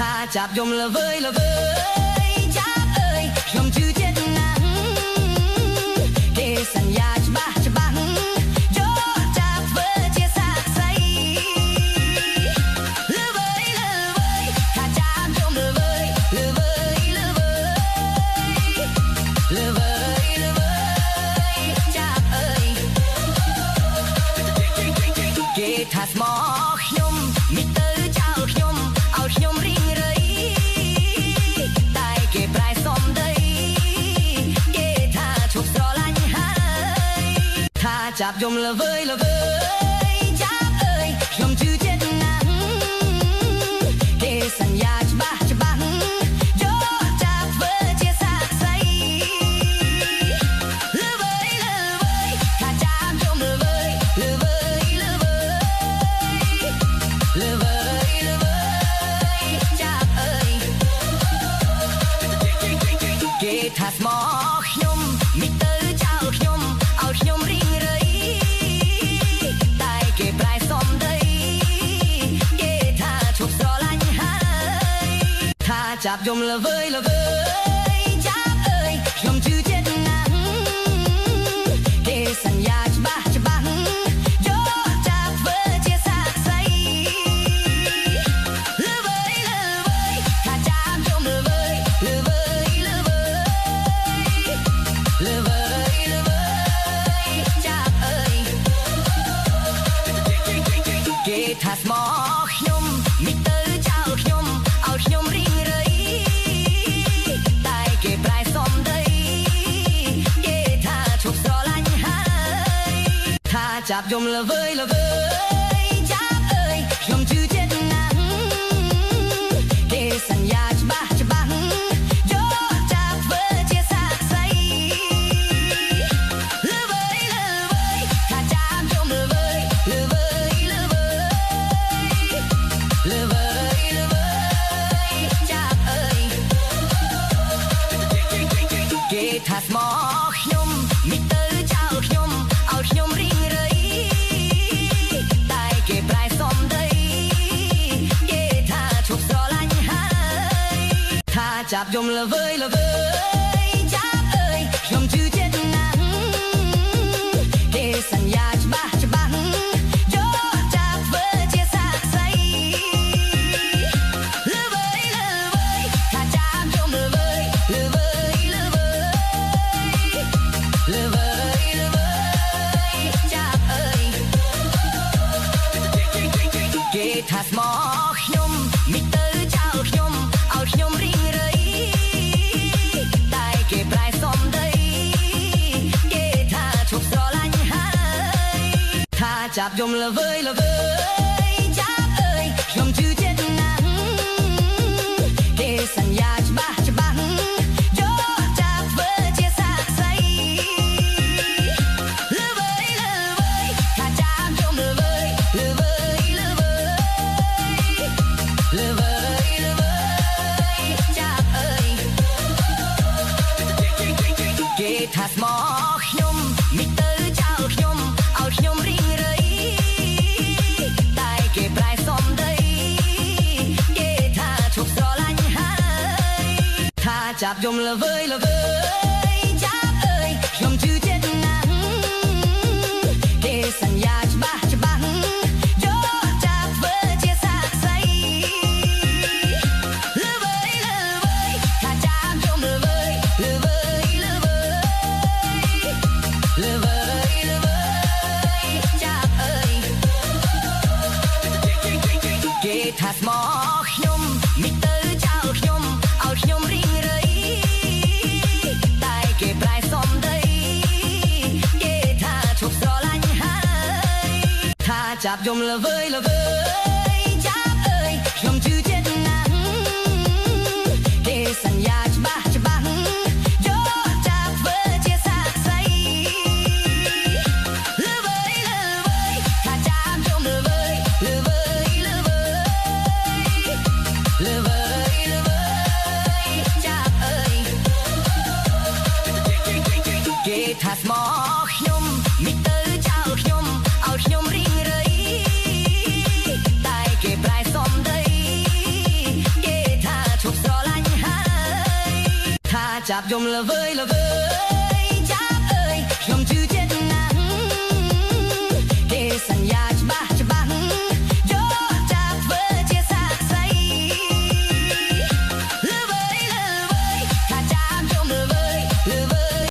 ថាចាប់យំល្វើយល្វើយចាប់អើយខ្ញុំជឿចិត្តណាស់គេសន្យាច្បាស់ច្បាស់យកចាប់ធ្វើជាសាក្សីល្វើយល្វើយថាចាប់យំល្វើយល្វើយល្វើយល្វើយល្វើយចាប់អើយគេថាស្មោះខ្ញុំមិនទៅចោលខ្ញុំឲ្យខ្ញុំរីងរៃតែគេប្រែសំដីគេថាឈប់ស្រឡាញ់ហើយថាចាប់យំល្វើយល្វើយចាប់អើយខ្ញុំជឿចិត្តណាស់គេសន្យាច្បាស់ច្បាស់យកចាប់ធ្វើជាសាក្សីល្វើយល្វើយថាចាប់យំល្វើយល្វើយល្វើយល្វើយល្វើយចាប់អើយគេថាស្មោះខ្ញុំមិនទៅចោលខ្ញុំឲ្យខ្ញុំរីងរៃតែគេប្រែសំដីគេថាឈប់ស្រឡាញ់ហើយថាចាប់យំល្វើយល្វើយចាប់អើយខ្ញុំជឿចិត្តណាស់គេសន្យាច្បាស់ច្បាស់យកចាប់ធ្វើជាសាក្សីល្វើយល្វើយថាចាប់យំល្វើយល្វើយល្វើយល្វើយល្វើយចាប់អើយគេថាស្មោះខ្ញុំមិនទៅចោលខ្ញុំឲ្យខ្ញុំរីងរៃតែគេប្រែសំដីគេថាឈប់ស្រឡាញ់ហើយថាចាប់យំល្វើយល្វើយចាប់អើយខ្ញុំជឿចិត្តណាស់គេសន្យាច្បាស់ច្បាស់យកចាប់ធ្វើជាសាក្សីល្វើយល្វើយថាចាប់យំល្វើយល្វើយល្វើយល្វើយល្វើយចាប់អើយគេថាស្មោះខ្ញុំមិនទៅចោលខ្ញុំឲ្យខ្ញុំរីងរៃតែគេប្រែសំដីគេថាឈប់ស្រឡាញ់ហើយថាចាប់យំល្វើយល្វើយចាប់អើយខ្ញុំជឿចិត្តណាស់គេសន្យាច្បាស់ច្បាស់យកចាប់ធ្វើជាសាក្សីល្វើយល្វើយថាចាប់យំល្វើយល្វើយល្វើយល្វើយល្វើយចាប់អើយគេថាស្មោះខ្ញុំមិនទៅចោលខ្ញុំឲ្យខ្ញុំរីងរៃតែគេប្រែសំដីគេថាឈប់ស្រឡាញ់ហើយថាចាប់យំល្វើយល្វើយចាប់អើយខ្ញុំជឿចិត្តណាស់គេសន្យាច្បាស់ច្បាស់យកចាប់ធ្វើជាសាក្សីល្វើយល្វើយថាចាប់យំល្វើយល្វើយល្វើយល្វើយល្វើយចាប់អើយគេថាស្មោះខ្ញុំមិនទៅចោលខ្ញុំឲ្យខ្ញុំរីងរៃតែគេប្រែសំដីគេថាឈប់ស្រឡាញ់ហើយថាចាប់យំល្វើយល្វើយចាប់អើយខ្ញុំជឿចិត្តណាស់គេសន្យាច្បាស់ច្បាស់យកចាប់ធ្វើជាសាក្សីល្វើយល្វើយថាចាប់យំល្វើយល្វើយល្វើយល្វើយល្វើយចាប់អើយគេថាស្មោះខ្ញុំមិនទៅចោលខ្ញុំឲ្យខ្ញុំរីងរៃតែគេប្រែសំដីគេថាឈប់ស្រឡាញ់ហើយថាចាប់យំល្វើយល្វើយចាប់អើយខ្ញុំជឿចិត្តណាស់គេសន្យាច្បាស់ច្បាស់យកចាប់ធ្វើជាសាក្សីល្វើយល្វើយថាចាប់យំល្វើយល្វើយល្វើយល្វើយល្វើយចាប់អើយគេថាស្មោះខ្ញុំមិនទៅចោលខ្ញុំឲ្យខ្ញុំរីងរៃតែគេប្រែសំដីគេ ចាប់យំល្វើយល្វើ